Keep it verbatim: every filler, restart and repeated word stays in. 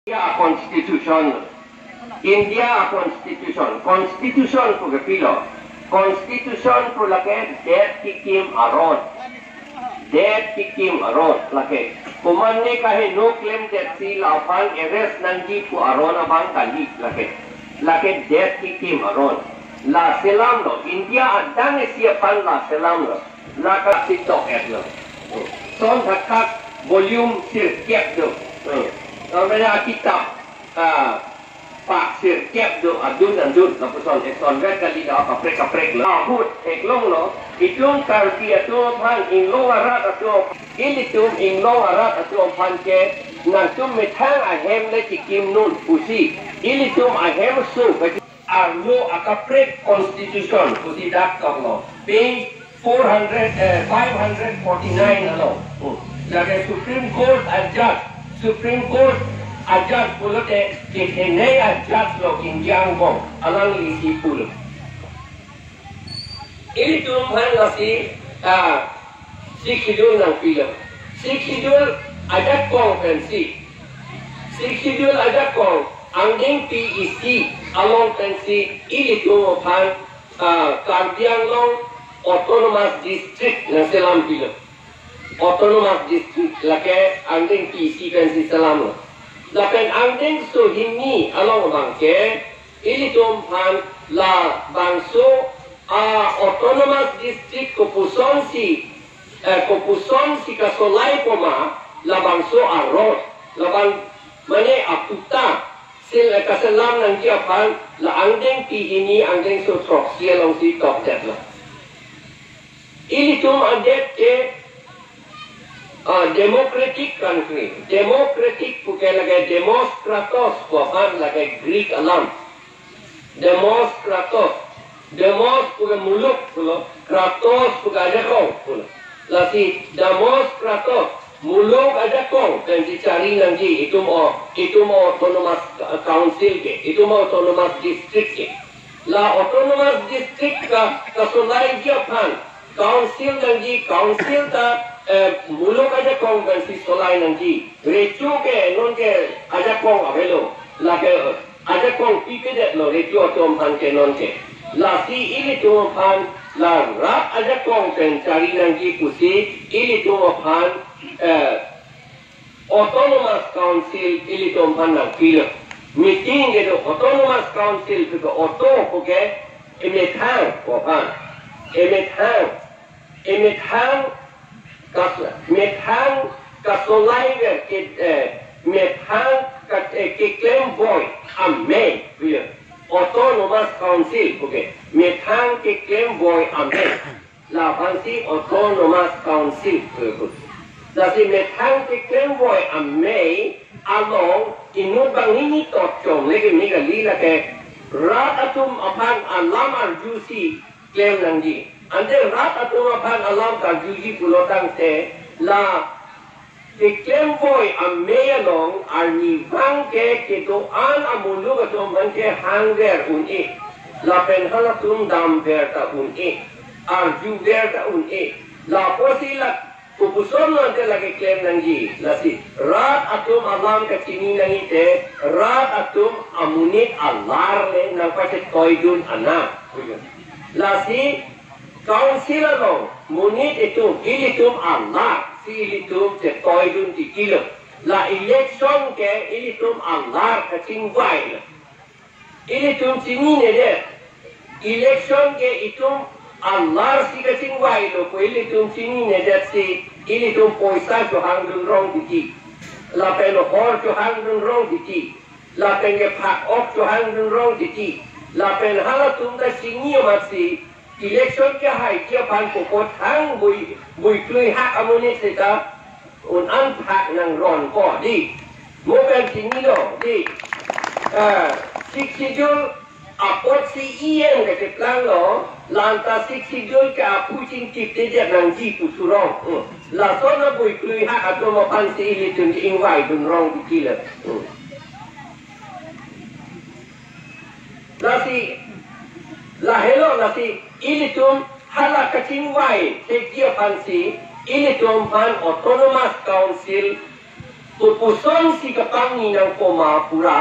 India constitution, India constitution, constitution pu ke pilo, constitution pu lake det kekim aron, det kekim aron lake. Komatne kaheno klemdet si laphan arrest nangji pu aron abang kali lake, lake det kekim aron. La selamlo, India adang isi aphan la selamlo. Lake si tok-etlo. Son Thakthak volume sirkep do. Namanya kitab, ah, pak sirkep do, adun adun lapuson, ekson vet kali do, kaprek kaprek lo. Ahut theklonglo, itum Karbi atum aphan inglong arat atum, ilitum inglong arat atum aphan ke nangtum methang ahem le chekimnun pusi, ilitum ahemso arlo akaprek constitution pusi dak toklo. Page four hundred, eh, five hundred forty-nine along. Hmm. Lake Supreme Court a judge, Supreme Court a judge pulote kethenei a judge lo India angbong, alanglisi pulo. Ilitum aphan lasi, ah, Sixth Schedule nangpilo. Sixth Schedule ajakong pensi, Sixth Schedule ajakong angdengpi isi along pensi ilitum aphan, ah, Karbi Anglong Autonomous District nangselam pilo. Autonomous District lake angdengpi isi pensi selamlo. Lapen angdengso hini along abang ke ilitum aphan labangso, ah, Autonomous District kopusonsi, eh, kopusonsi kasolai poma, labangso aron, labang mane aputa sil, eh, kaselam nangji aphan la angdengpi hini angdengso throksi alongsi tokdetlo. Ilitum adet ke, ah, democratic country. Democratic pu ke lake demos kratos pu aphan lake Greek alam. Demos kratos. Demos pu ke muluk pulo, kratos pu ke ajakong pulo. Lasi demos kratos, muluk ajakong pensi chari nangji itum o, itum o Autonomous Council ke, itum o Autonomous District ke. La Autonomous District ka, kasolaiji aphan Council nangji, Council ta, eh, muluk ajakong pensi solai nangji. Recho ke non ke ajakong avelo, lake ajakong pipedetlo recho atum aphan ke non ke. Lasi ilitum aphan la rat ajakong pen chari nangji pusi ilitum aphan, eh, Autonomous Council ilitum aphan nangpilo. Meeting kedo Autonomous Council kedo auto pu ke emethang pu aphan. Emethang, emethang kas, methang kasolaiver ke, eh, methang ka, eh, keklemboi amei, pilo. Autonomous Council pu ke methang keklemboi amei. Laphansi Autonomous Council pu. Lasi methang keklemboi amei along inut banghini totchom leke mega lila ke rat atum aphan alam arjusi klem nangji. Ante rat atum aphan alam karjuji pulotangte la keklemboi amei along arnivang ke kedo-an amuluk atum aphan ke hangver un-e. Lapen halatum damver ta un-e. Arjuver ta un-e. Lapusi la kopuson ante lake klem nangji. Lasi rat atum alam kachini nangji te rat atum amonit alar le nangpachetoidun ana. Lasi Council along monit itum, ilitum alarsi ilitum chetoidun titilo. La election ke ilitum alar kachingvailo. Ilitum chininedet. Election ke itum alarsi kachingvailo pu ilitum chininedetsi ilitum poisa chohangdun rong titi. Lapen hor chohangdun rong titi. Lapen ke phak-ok chohangdun rong titi. Lapen halatum ta chini amatsi election kehai ke aphan kopothang bui, buiklui hak amonit seta un-an phak nangron ko di. Mo pen chinilo di. Ah, Sixth Schedule apotsi E M kacheplanglo, lanta Sixth Schedule ke aphu chingkip te dia nangji pu surong. Hmm. Lason abuiklui hak atum aphansi ilitum ingvaidun rong titilo. Hmm. Lasi, lahelo lasi, ilitum hala kachingvai thekji aphansi, ilitum aphan Autonomous Council Kopusonsi kapangni nangkoma pura,